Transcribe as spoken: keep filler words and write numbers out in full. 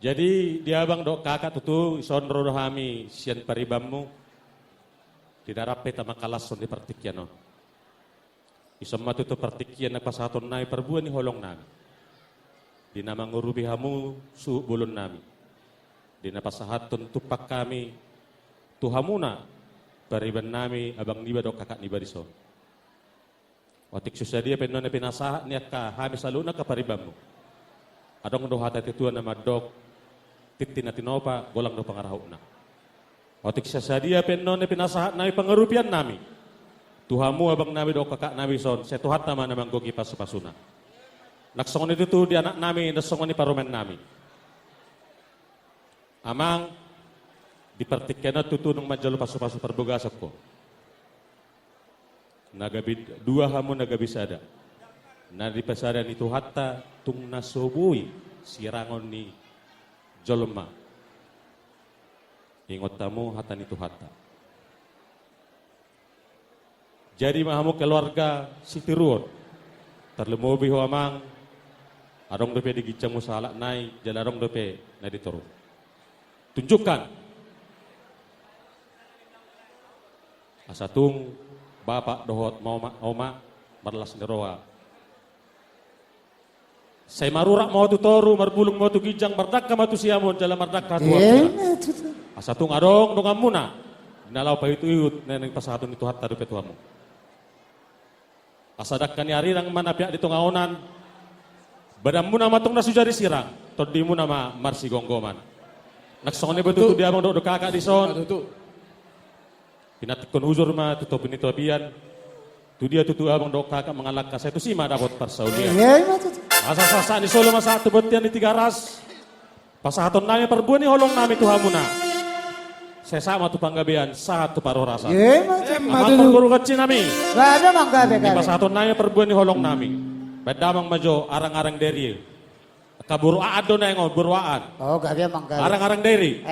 Jadi di abang dohot kakak tutu, dison ro do hami sian paribanmu. Di na rap hita mangkalashon di partingkian on. Dison ma tutu partingkian na pasahaton nami parbue ni holong nami, di na mangurupi hamu suhut bolon nami, di na pasahathon tumpak hami tu hamuna pariban nami, abang niba dohot kakak niba dison. Otik so sadia pe annon na pinasahat ni angka hami saluhutna angka paribanmu, adong do hata ni tuatua na mandok: Tintin na tinopa, golang do pangarahutna. Otik so sadia pe annon na pinasahat nami pangurupian nami tu hamu abang nami dohot kakak nami dison, sai Tuhanta ma na manggohi pasupasuna. Nang songon i tutu di anak nami, nang songon i parumaen nami. Amang, di partingkian on tutu nunga manjalo pasupasu parbagason ho. Na gabe dua hamu na gabe sada. Na dipasada ni Tuhanta tung na so boi sirangon ni jolma. Ingot hamu hata ni Tuhanta. Jadi ma hamu keluarga sitiruon. Tarlumobi ho amang, adong dope di ginjangmu sahalak nai, jala adong dope na di toru. Tunjukkan. Asa tung bapak dohot ma oma, oma marlas ni roha. Sai marurat ma ho tu toru, marbulung ma ho tu ginjang, mardangka ma tu siamun, jala mardangka tu ampera. Asa tung adong donganmuna na laho paihutihut na naeng pasahaton ni Tuhanta dope tu hamu. Asa dangka ni arirang ma na peak di tonga onan. Badanmuna ma tung na so jadi sirang, tondimuna ma marsigomgoman. Nang songon i pe tutu di abang dohot kakak dison. Pinantikhon hujur ma tu topi ni tapian. Tu dia tutu abang dohot kakak mangalangka, sai tusi ma dapot parsaulian. Asa sahat ni solu ma sahat tu bontean ni Tigaras. Pasahaton nami parbue ni holong nami tu hamuna. Sai sahat ma tu panggabean, sahat tu parhorasan. Amang parboru ganci nami. Pasahaton nami parbue ni holong nami. Baen damang ma jo arang-arang dairi. Angka boru Aan do naeng on, boru Aan. Arang-arang dairi.